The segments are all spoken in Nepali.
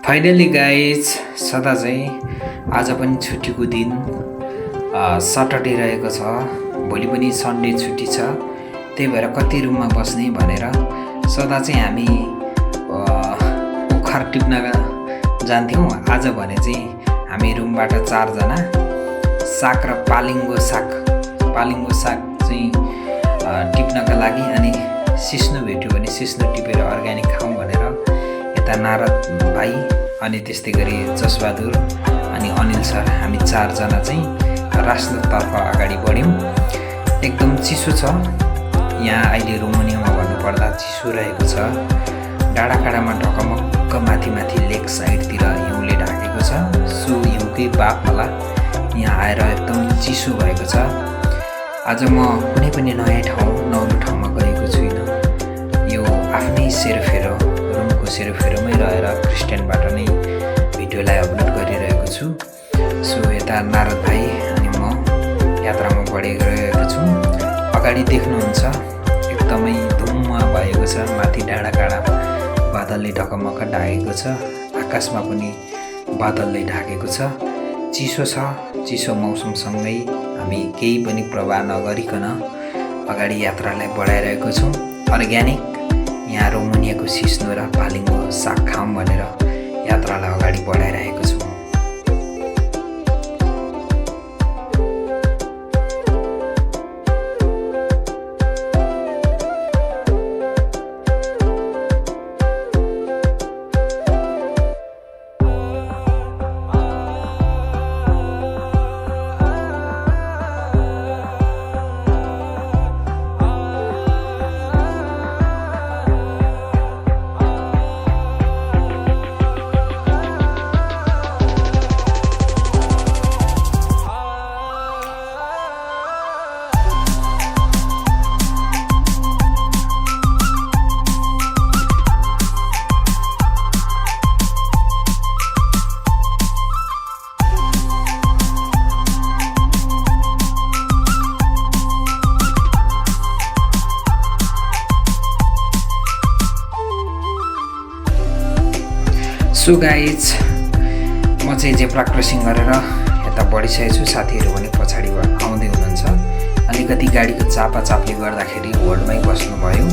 फाइनली गाइज सदा चाहिँ आज पनि छुट्टीको दिन सटरडे रहेको छ। भोलि पनि सन्डे छुट्टी छ। त्यही भएर कति रुममा बस्ने भनेर सदा चाहिँ हामी ओखर टिप्न जान्थ्यौँ। आज भने चाहिँ हामी रुमबाट 4 जना साग र पालिङ्गो साग चाहिँ टिप्नका लागि अनि सिस्नो भेट्यो भने सिस्नो टिपेर अर्ग्यानिक खाउँ भनेर यता नारद भाइ अनि त्यस्तै गरी जसबहादुर अनि अनिल सर हामी 4 जना चाहिँ राष्ट्रतर्फ अगाडि बढ्यौँ। एकदम चिसो छ यहाँ अहिले रोमानियामा भन्नुपर्दा चिसो रहेको छ। डाँडाकाँडामा ढकमक्क माथि लेक साइडतिर हिउँले ढाकेको छ। सो हिउँकै बाफ होला यहाँ आएर एकदम चिसो भएको छ। आज म कुनै पनि नयाँ नौलो ठाउँमा गएको छुइनँ। यो आफ्नै सेरोफेरो रुमको सेरोफेरोमै रहेर क्रिस्टियनबाट नै भिडियोलाई अपलोड गरिरहेको छु। सो यता नारद भाइ अनि म यात्रामा बढिरहेको छु। अगाडि देख्नुहुन्छ एकदमै धुम्म भएको छ। माथि डाँडाकाँडा बादलले ढकमक्क ढाकेको छ। आकाशमा पनि बादलले ढाकेको छ। चिसो छ। चिसो मौसमसँगै हामी केही पनि प्रवाह नगरिकन अगाडि यात्रालाई बढाइरहेको छौँ। अर्ग्यानिक यहाँ रोमानियाको सिस्नो र पालिङ्गो साग खाऊँ भनेर यात्रालाई अगाडि बढाइरहेको छौँ। सो गाइज म चाहिँ जेब्रा क्रसिङ गरेर यता बढिसकेको छु। साथीहरू पनि पछाडि आउँदै हुनुहुन्छ। अलिकति गाडीको चापाचापले गर्दाखेरि होल्डमै बस्नुभयो।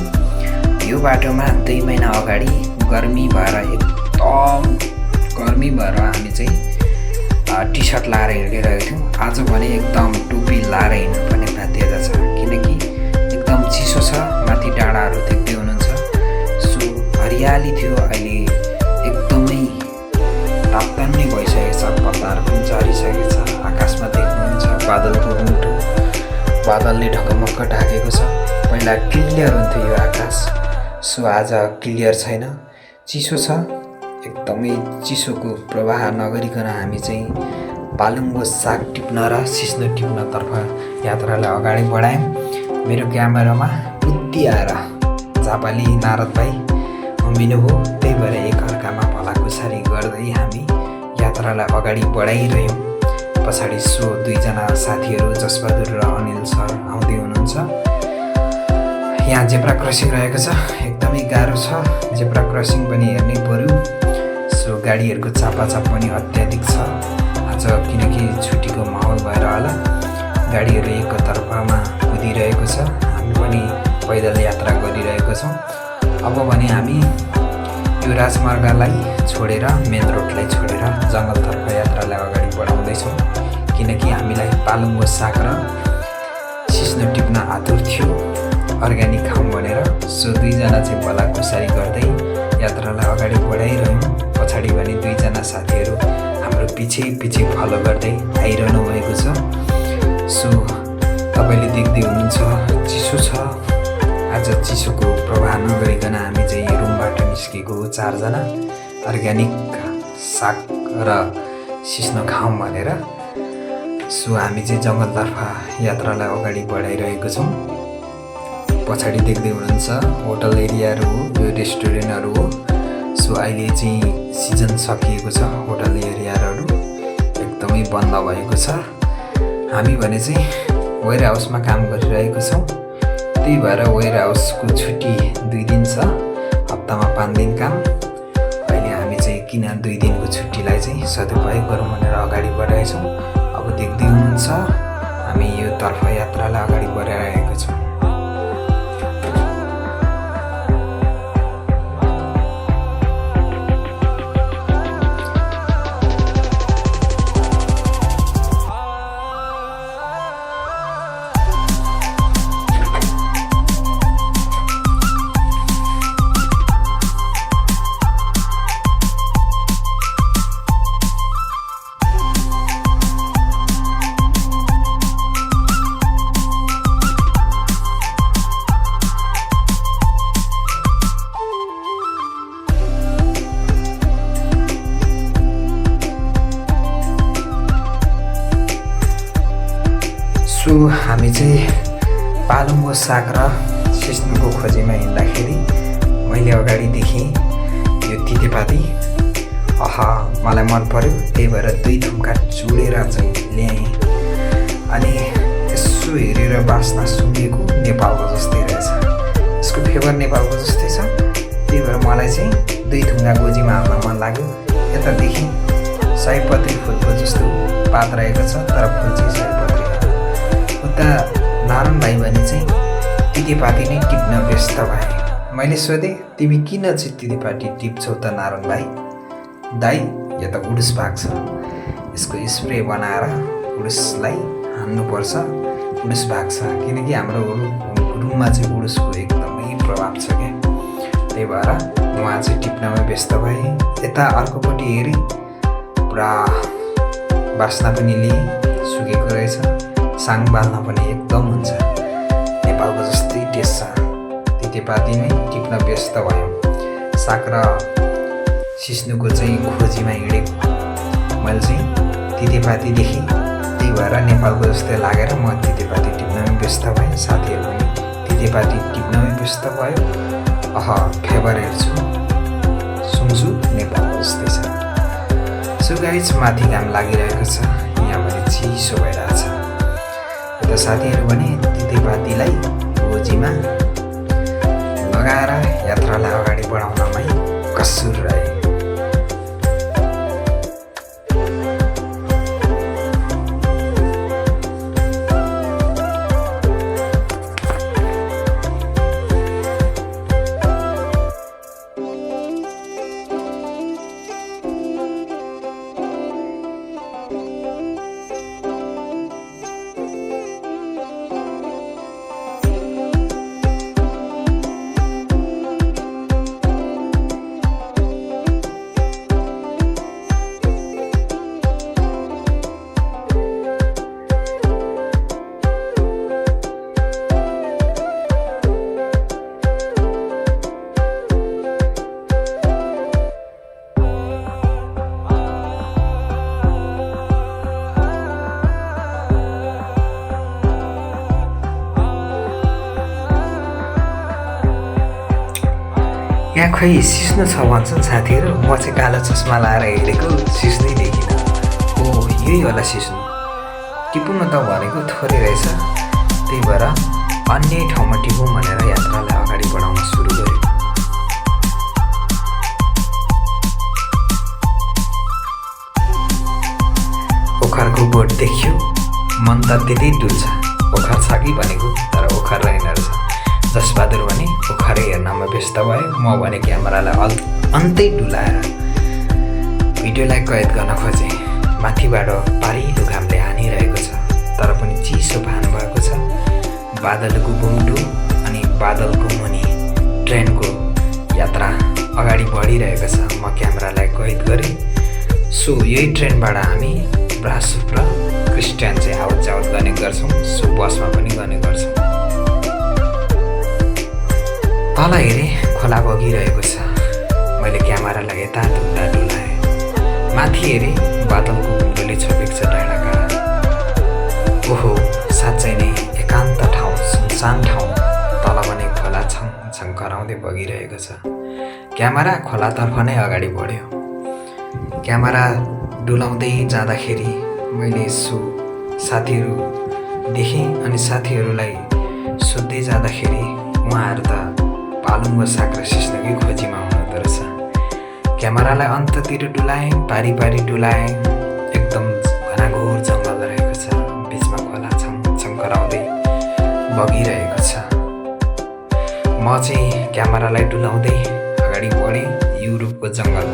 यो बाटोमा 2 महिना अगाडि गर्मी भएर हामी चाहिँ टी सर्ट लाएर हिँडिरहेको थियौँ। आज भने एकदम टोपी लाएर हिँड्नुपर्ने बाध्यता छ किनकि एकदम चिसो छ। माथि डाँडाहरू देख्दै हुनुहुन्छ। सो हरियाली थियो अहिले एकदमै ताप्तान्ने भइसकेको छ। पत्ताहरू पनि झरिसकेको छ। आकाशमा देख्नुहुन्छ बादलको मुटु बादलले ढकमक्क ढाकेको छ। पहिला क्लियर हुन्थ्यो यो आकाश। सो आज क्लियर छैन। चिसो छ। एकदमै चिसोको प्रवाह नगरिकन हामी चाहिँ पालुङ्गो साग टिप्न र सिस्नो टिप्नतर्फ यात्रालाई अगाडि बढायौँ। मेरो क्यामेरामा बुद्धि आएर जापाली नारद भाइ उभिनुभयो। त्यही भएर एकअर्कामा भलाकुसारी गर्दै हामी यात्रालाई अगाडि बढाइरह्यौँ। पछाडि 2 जना साथीहरू जसबहादुर र अनिल सर आउँदै हुनुहुन्छ। यहाँ जेब्रा क्रसिङ रहेको छ। एकदमै गाह्रो छ। जेब्रा क्रसिङ पनि हेर्नै पर्यो। सो गाडीहरूको चापाचाप पनि अत्याधिक छ आज किनकि छुट्टीको माहौल भएर होला गाडीहरू एकतर्फमा कुदिरहेको छ। हामी पनि पैदल यात्रा गरिरहेको छौँ। अब भने हामी यो राजमार्गलाई छोडेर मेन रोडलाई छोडेर जङ्गलतर्फ यात्रालाई अगाडि बढाउँदैछौँ किनकि हामीलाई पालुङ्गो साग र सिस्नो टिप्न आतुर थियो अर्ग्यानिक खाऊँ भनेर। सो 2 जना चाहिँ भलाकुसारी गर्दै यात्रालाई अगाडि बढाइरह्यौँ। पछाडि भने 2 जना साथीहरू हाम्रो पछि फलो गर्दै आइरहनु भएको छ। सो तपाईँले देख्दै हुनुहुन्छ चिसो छ। आज चिसोको प्रवाह नगरिकन हामी चाहिँ रुमबाट निस्केको 4 जना अर्ग्यानिक साग र सिस्नो खाऊँ भनेर। सो हामी चाहिँ जङ्गलतर्फ यात्रालाई अगाडि बढाइरहेको छौँ। पछाडि देख्दै हुनुहुन्छ होटल एरियाहरू हो यो रेस्टुरेन्टहरू हो। सो अहिले चाहिँ सिजन सकिएको छ। होटल एरियाहरू एकदमै बन्द भएको छ। हामी भने चाहिँ वेयर हाउसमा काम गरिरहेको छौँ। त्यही भएर वेयर हाउसको छुट्टी 2 दिन छ। हप्तामा 5 दिन काम। अहिले हामी चाहिँ किन 2 दिनको छुट्टीलाई चाहिँ सदुपयोग गरौँ भनेर अगाडि बढाएछौँ। अब देख्दै हुनुहुन्छ हामी यो यात्रालाई अगाडि बढाइरहेका छौँ। सो हामी चाहिँ पालुङको साग र सिस्नुको खोजीमा हिँड्दाखेरि मैले अगाडि देखेँ यो तितेपाती। मलाई मन पर्यो, त्यही भएर 2 थुम्का चुडेर चाहिँ ल्याएँ। अनि यसो हेरेर बास्ना सुँगेको नेपालको जस्तै रहेछ, यसको फ्लेभर नेपालको जस्तै छ। त्यही भएर मलाई चाहिँ 2 थुम्का गोजीमा हाल्न मन लाग्यो। यता देखेँ सयपत्री फुलको जस्तो पात रहेको छ, तर फुल चाहिँ सयपत्री। उता नारायण भाइ भने चाहिँ तितेपाती नै टिप्न व्यस्त भए। मैले सोधेँ, तिमी किन चाहिँ तितेपाती टिप्छौ त नारायण भाइ? दाइ, यो त उडुस भाग छ, यसको स्प्रे बनाएर उडुसलाई हान्नुपर्छ, उडुस भाग छ। किनकि हाम्रो रुममा चाहिँ उडुसको एकदमै प्रभाव छ क्या। त्यही भएर उहाँ चाहिँ टिप्नमा व्यस्त भए। यता अर्कोपट्टि हेरेँ, पुरा बास्ना पनि लिएँ, सुकेको रहेछ। साङ बाल्न पनि एकदम हुन्छ, नेपालको जस्तै टेस्ट छ। तितेपाती नै टिप्न व्यस्त भयो। साग र सिस्नुको चाहिँ खोजीमा हिँडेको मैले चाहिँ तितेपाती देखेँ, त्यही भएर नेपालको जस्तै लागेर म तितेपाती टिप्नमा व्यस्त भएँ। साथीहरू पनि तितेपाती टिप्नमा व्यस्त भयो। फ्लेभर हेर्छु, सुन्छु नेपालको जस्तै छ। सो गाइज, माथि घाम लागिरहेको छ, यहाँ पनि चिसो भइरहेछ। यता साथीहरू भने तितेपातीलाई गोजीमा लगाएर यात्रालाई अगाडि बढाउनमै कसुर रहे। यहाँ खै सिस्नु छ भन्छन् साथीहरू, म चाहिँ कालो चस्मा लाएर हिँडेको सिस्नै देखिनँ। यही होला सिस्नु। टिप्नु त भनेको थोरै रहेछ, त्यही भएर अन्य ठाउँमा टिपौँ भनेर यात्रालाई अगाडि बढाउन सुरु गरेँ। ओखरको बोट देख्यो, मन त त्यतै डुल्छ। ओखर छ कि भनेको, तर ओखर रहेन रहेछ। जसबहादुर भने ओखरै हेर्नमा व्यस्त भयो, म भने क्यामेरालाई अन्तै डुलाएर भिडियोलाई कैद गर्न खोजेँ। माथिबाट पारिलो घामले हानिरहेको छ, तर पनि चिसो भान भएको छ। बादलको बुङ्टो अनि बादलको मुनि ट्रेनको यात्रा अगाडि बढिरहेको छ। म क्यामेरालाई कैद गरेँ। सो यही ट्रेनबाट हामी ब्रासुप र क्रिस्टियन चाहिँ आवत जावत गर्ने गर्छौँ। सो बसमा पनि गर्ने गर्छौँ। तल हेरेँ, खोला बगिरहेको छ। मैले क्यामेरालाई यताउता डुलाएँ। माथि हेरेँ, बादलको बुङ्टोले छोपेको छ डाँडाकाँडा। ओहो, साँच्चै नै एकान्त ठाउँ, सुनसान ठाउँ। तल भने खोला छङ छङ कराउँदै बगिरहेको छ। क्यामेरा खोलातर्फ नै अगाडि बढ्यो। क्यामेरा डुलाउँदै जाँदाखेरि मैले यसो साथीहरू देखेँ अनि साथीहरूलाई सोध्दै जाँदाखेरि उहाँहरू त पालुङको साग र सिस्नुकै खोजीमा हुनुहुँदो रहेछ। क्यामेरालाई अन्ततिर डुलाएँ, पारी पारी डुलाएँ। एकदम घनाघोर जङ्गल रहेको छ, बिचमा खोला छङछङकराउँदै बगिरहेको छ। म चाहिँ क्यामेरालाई डुलाउँदै अगाडि बढेँ युरोपको जङ्गल।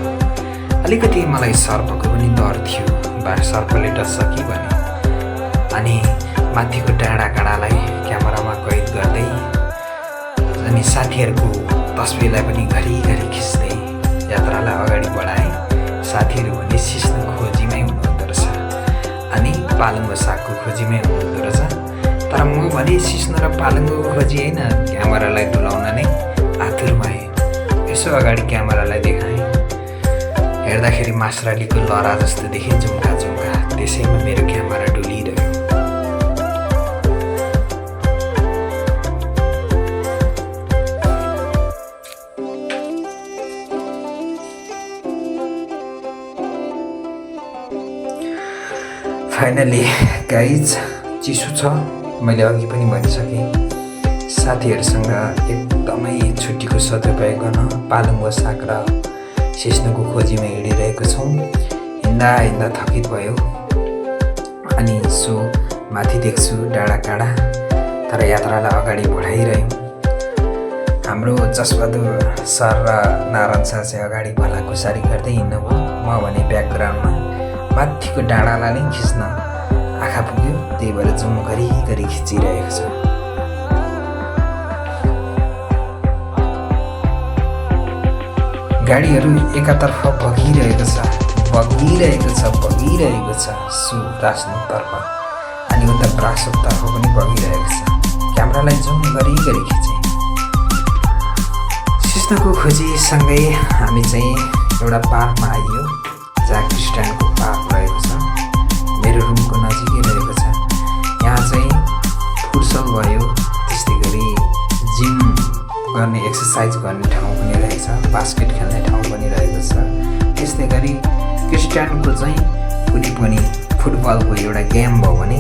अलिकति मलाई सर्पको पनि डर थियो, सर्पले डस्छ कि भने। अनि माथिको डाँडाकाँडालाई क्यामेरामा कैद गर्दै अनि साथीहरूको तस्बिरलाई पनि घरिघरि खिच्दै यात्रालाई अगाडि बढाएँ। साथीहरू भने सिस्नुको खोजीमै हुनुहुँदो रहेछ अनि पालङको सागको खोजीमै हुनुहुँदो रहेछ। तर म भने सिस्नु र पालङको खोजी होइन, क्यामेरालाई डुलाउन नै आतुर भएँ। यसो अगाडि क्यामेरालाई देखाएँ, हेर्दाखेरि मासरालीको लहरा जस्तो देखेँ, झुम्का झुम्का। त्यसैमा मेरो क्यामेरा डुलिरह्यो। फाइनली गाइज चिसो छ, मैले अघि पनि भनिसकेँ। साथीहरूसँग एकदमै छुट्टीको सदुपयोग गर्न पालङको साग र सिस्नुको खोजीमा हिँडिरहेको छौँ। हिँड्दा हिँड्दा थकित भयो अनि सो माथि देख्छु डाँडाकाँडा, तर यात्रालाई अगाडि बढाइरह्यौँ। हाम्रो जसबहादुर सर र नारायण सर चाहिँ अगाडि भलाकुसारी गर्दै हिँड्नुभयो। म भने ब्याकग्राउन्डमा माथिको डाँडालाई नै खिच्न आँखा पुग्यो, त्यही भएर जुम घरिघरि खिचिरहेको छ। गाडीहरू एकातर्फ बगिरहेको छ सु राजनुतर्फ, अनि उता ब्रासोकतर्फ पनि बगिरहेको छ। क्यामेरालाई जुम घरिघरि खिचेँ। सिस्नुको खोजीसँगै हामी चाहिँ एउटा पार्कमा आइयो, जहाँ क्रिस्टियनको पार्क रहेको छ। मेरो रुमको नजिकै रहेको छ। यहाँ चाहिँ फुटसल भयो, त्यस्तै गरी जिम गर्ने, एक्सर्साइज गर्ने ठाउँ पनि रहेछ, बास्केट खेल्ने ठाउँ पनि रहेको छ। त्यस्तै गरी क्रिस्टियनको चाहिँ कुनै पनि फुटबलको एउटा गेम भयो भने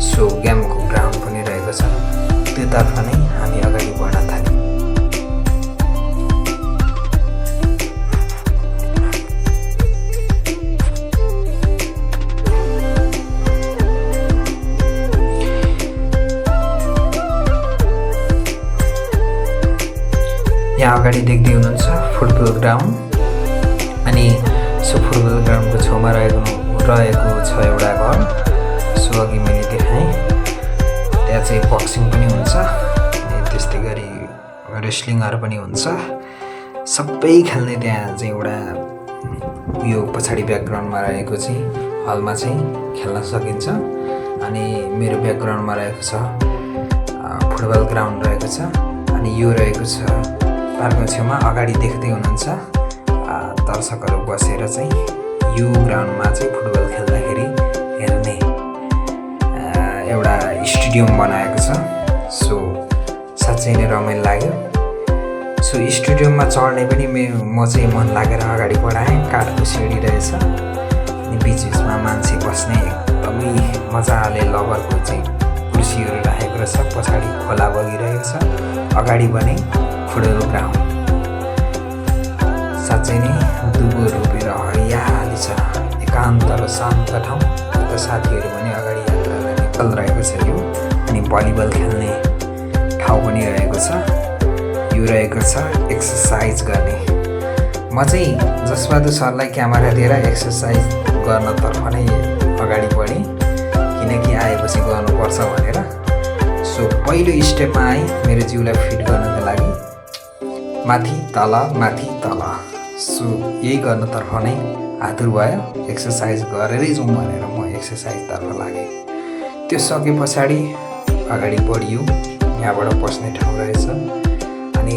सो गेमको ग्राउन्ड पनि रहेको छ। त्योतर्फ नै हामी अगाडि बढ्न थाल्यौँ। यहाँ अगाडि देख्दै हुनुहुन्छ फुटबल ग्राउन्ड, अनि सो फुटबल ग्राउन्डको छेउमा रहेको छ एउटा घर। सो अघि मैले देखाएँ, त्यहाँ चाहिँ बक्सिङ पनि हुन्छ, अनि त्यस्तै गरी रेस्लिङहरू पनि हुन्छ। सबै खेल्ने त्यहाँ चाहिँ एउटा यो पछाडि ब्याकग्राउन्डमा रहेको चाहिँ हलमा चाहिँ खेल्न सकिन्छ। अनि मेरो ब्याकग्राउन्डमा रहेको छ फुटबल ग्राउन्ड रहेको छ। अनि यो रहेको छ पार्कको छेउमा। अगाडि देख्दै हुनुहुन्छ दर्शकहरू बसेर चाहिँ यो ग्राउन्डमा चाहिँ फुटबल खेल्दाखेरि हेर्ने एउटा स्टेडियम बनाएको छ। सो साँच्चै नै रमाइलो लाग्यो। सो स्टेडियममा चढ्ने पनि म चाहिँ मन लागेर अगाडि बढाएँ। काठको सिँढी रहेछ, अनि बिचबिचमा मान्छे बस्ने एकदमै मजाले लबरको चाहिँ कुर्सीहरू राखेको रहेछ। पछाडि खोला बगिरहेको छ, अगाडि भने फुटबल ग्राउन्ड। साँच्चै नै दुबो रोपेर हरियाली छ, एकान्त र शान्त ठाउँ। र साथीहरू पनि अगाडि यात्रालाई निकालिरहेको छ यो। अनि भलिबल खेल्ने ठाउँ पनि रहेको छ। यो रहेको छ एक्सर्साइज गर्ने। म चाहिँ जसबहादुर सरलाई क्यामेरा दिएर एक्सर्साइज गर्नतर्फ नै अगाडि बढेँ, किनकि आएपछि गर्नुपर्छ भनेर। सो पहिलो स्टेपमा आएँ मेरो जिउलाई फिट गर्नको लागि, माथि तल माथि तल। सो यही गर्नतर्फ नै आतुर भयो। एक्सर्साइज गरेरै जाउँ भनेर म एक्सर्साइजतर्फ लागेँ। त्यो सके पछाडि अगाडि बढियो। यहाँबाट बस्ने ठाउँ रहेछ, अनि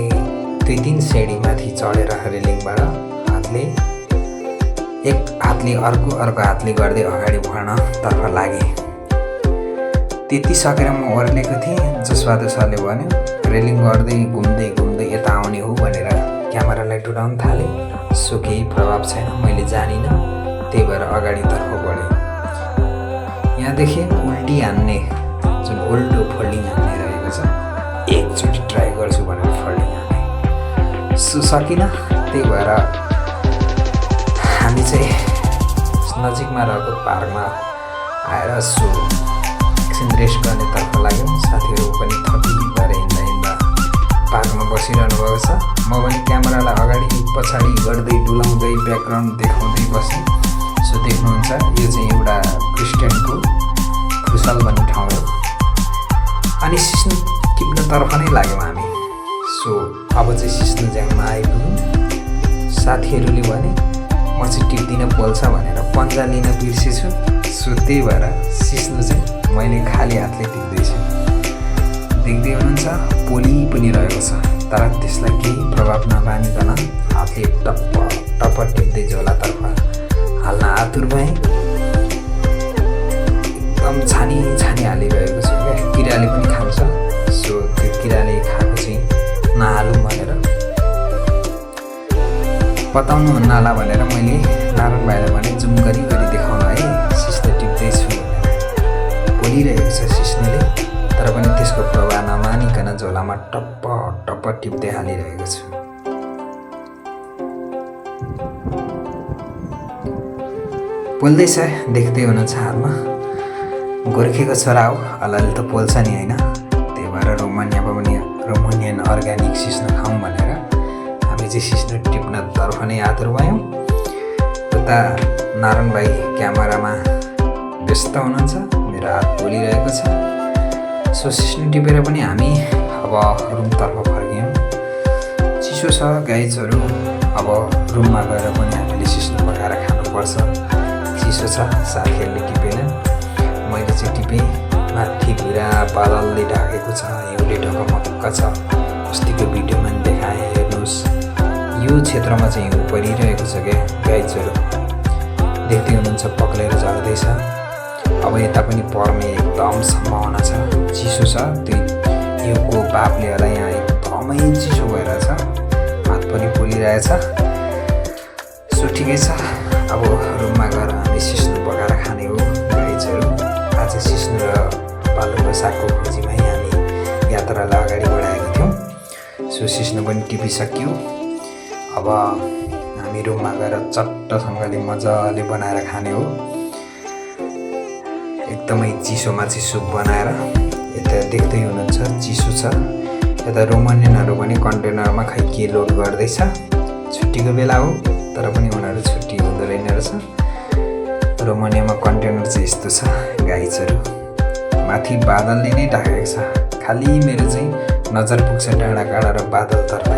2-3 सिँढी माथि चढेर रेलिङबाट एक हातले अर्को हातले गर्दै अगाडि बढ्नतर्फ लागेँ। त्यति सकेर म ओर्लेको थिएँ। जसबहादुर सरले भन्यो रेलिङ गर्दै घुम्दै घुम्दै यता आउने हो भनेर क्यामेरालाई डुलाउन थालेँ। सो केही प्रभाव छैन, मैले जानिनँ, त्यही भएर अगाडितर्फ बढेँ। यहाँदेखि उल्टी हान्ने जुन उल्टो फोल्डिङ हान्ने रहेको छ, एकचोटि ट्राई गर्छु भनेर फोल्डिङ हाने। सो सकिनँ, त्यही भएर नजिकमा रहेको पार्कमा आएर सो एकछिन रेस्ट गर्नेतर्फ लाग्यौँ। साथीहरू पनि थपी भएर हिँड्दा हिँड्दा पार्कमा बसिरहनु भएको छ। म पनि क्यामेरालाई अगाडि पछाडि गर्दै डुलाउँदै ब्याकग्राउन्ड देखाउँदै बसेँ। सो देख्नुहुन्छ यो चाहिँ एउटा क्रिस्चियनको खुसल भन्ने ठाउँ हो। अनि सिस्नु टिप्नतर्फ नै लाग्यौँ हामी। सो अब चाहिँ सिस्नु ज्याङमा आइपुग्यौँ। साथीहरूले भने म चाहिँ टिप्दिनँ पोल्छ भनेर पन्जा लिन बिर्सेछु। सो त्यही भएर सिस्नु चाहिँ मैले खाली हातले टिप्दैछु। देख्दै हुनुहुन्छ पोली पनि रहेको छ, तर त्यसलाई केही प्रभाव नपानिकन हातले टप्प टप्प टिप्दै झोलातर्फ हाल्न आतुर भएँ। एकदम छानी हालिरहेको छु क्या, किराले पनि खान्छ। सो त्यो किराले खाएको चाहिँ नहालौँ भनेर बताउनु हुन्न होला भनेर मैले नारायण भाइलाई भने जुम गरी देखाउनु है सिस्नु टिप्दैछु भनेर। बोलिरहेको छ सिस्नुले, तर पनि त्यसको प्रभाव नमानिकन झोलामा टप्प टप्प टिप्दै हालिरहेको छु। पोल्दैछ, देख्दै हुनुहुन्छ हातमा। गोर्खेको छोरा हो, अलिअलि त पोल्छ नि होइन। त्यही भएर रोमानियन अर्ग्यानिक सिस्नु खाउँ भनेर हामी चाहिँ सिस्नु टिप्नतर्फ नै आतुर भयौँ। उता नारायण भाइ क्यामेरामा व्यस्त हुनुहुन्छ, मेरो हात पोलिरहेको छ। सो सिस्नु टिपेर पनि हामी अब रुमतर्फ फर्क्यौँ। चिसो छ गाइजहरू, अब रुममा गएर पनि हामीले सिस्नु पकाएर खानुपर्छ। चिसो छ, साथीहरूले टिपेन, मैले चाहिँ टिपेँ। माथि भिरा बादलले ढाकेको छ, हिउँले ढकमक्क छ। अस्तिको भिडियोमा पनि देखाएँ, हेर्नुहोस् यो क्षेत्रमा चाहिँ हिउँ परिरहेको छ क्या गाइजहरू। देख्दै हुनुहुन्छ पक्लेर झर्दैछ। अब यता पनि पर्ने एकदम सम्भावना छ। चिसो छ, त्यो हिउँको भापले होला यहाँ एकदमै चिसो भइरहेछ, हात पनि पोलिरहेछ। सो ठिकै छ, अब रुममा गएर हामी सिस्नु पकाएर खाने हो गाइजहरू। आज सिस्नु र पालुङको सागको खोजीमै हामी यात्रालाई अगाडि बढाएका थियौँ। सो सिस्नु पनि टिपिसक्यो। अब हामी रुममा गएर चट्टसँगले मजाले बनाएर खाने हो। एकदमै चिसोमा चिसो बनाएर। यता देख्दै हुनुहुन्छ चिसो छ। यता रोमानियनहरू पनि कन्टेनरमा खै के लोड गर्दैछ। छुट्टीको बेला हो, तर पनि उनीहरू छुट्टी हुँदो रहेन रहेछ। रोमानियामा कन्टेनर चाहिँ यस्तो छ गाइजहरू, माथि बादलले नै ढाकेको छ। खालि मेरो चाहिँ नजर पुग्छ डाँडा काँडा र बादलतर्फ।